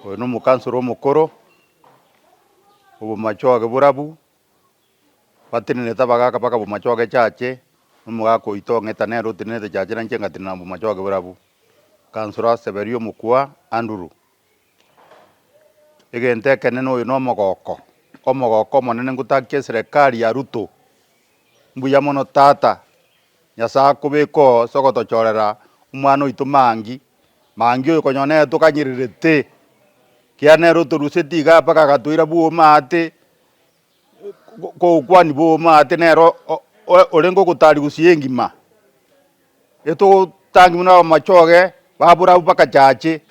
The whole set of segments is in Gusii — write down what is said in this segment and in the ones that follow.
Oyo nomokansoro omokoro, obomachoge borabu, batenenete abagaka mpaka bomachoge chache, na omogaka oito ong'eta nere otenenete chache na inche ngatenena bomachoge borabu. Kansoro aseberie omokwa Andrew. Egento ekenene oyo na omogoko, omogoko omonene ngotakia eserekari ya Ruto, mbuya mono tata, Nyasae akobeke oo ase ogotochorera omwana oito Mangi, Mangi oyo konya nere tokanyererete, ekiagera nere otoruseti igaa mpaka agatoira bwomaate, kogokwania bwomaate nere orenge ogotari gusii engima. Etogotangi buna abamachoge baborabu mpaka chache,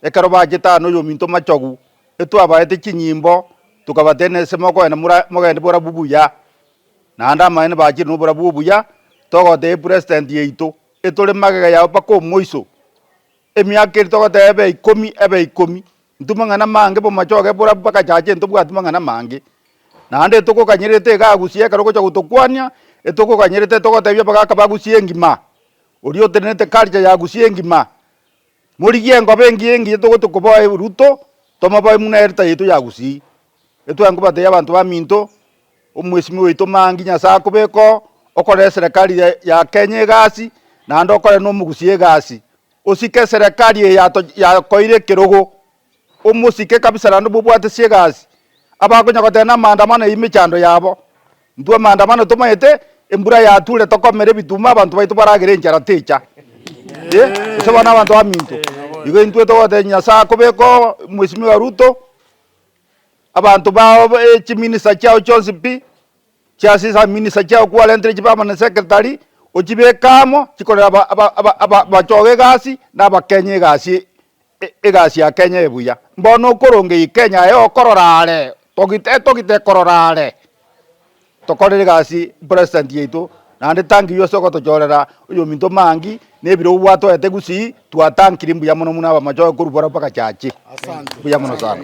ekero bachete aa na oyominto machogu, etwabaete chinyimbo, tokabatebia nese mokoenda mora mogende borabu buya. Naende amaene bachire noborabu obuya, togotebia president yaito, etore magega yao mpaka omoiso, emiaka eria togoteba ebe ikomi ebe ikomi, intwe mang'ana mange bomachoge borabu mpaka chache ntobwati mang'ana mange. Naende etogokanyerete igaa gusii ekero ogocha gotokwania, etogokanyerete togotebia abagaka ba gusii engima, oria otenenete culture ya gusii engima, morigie engobe engiya engiya togocha koboa Ruto, tomoboe buna elder yaito ya gusii. Etwaye nkobatebia abanto baminto, omwesimi oito mangi Nyasaye akobeke oo, okorere eserekari ya Kenya egasi, naende okorere na omogusii egasi. Osike eserekari eye yato yakoeire ekerogo, omosike kabisa naende mobwatesie egasi. Abakonya goteba na amaandamano eywo emechando yabo, intwe amaandamano tomaete, embura yature tokomera ebituma abanto baito baragere enchara techa, eh, gose bono abanto baminto. Igo intwe togotebia Nyasaye akobeke oo, mwesimiwa Ruto. Abanto bao chiminista chiao chionsi pi, chiasisa minista chiao kwarentire chibe amo na secretary, ochibeke amo chikorere abachoge egasi na abakenya egasi egasi ya Kenya eye buya. Mbono okorongeyia Kenya aye okorora are, togite etogite ekorora are, tokorere egasi president yaito naende thank you ase ogotochorera oyominto Mangi na ebirogo gwatoete gusii twatankire mbuya mono buna abamachoge korwa barabwo mpaka chache. Mbuya mono sana.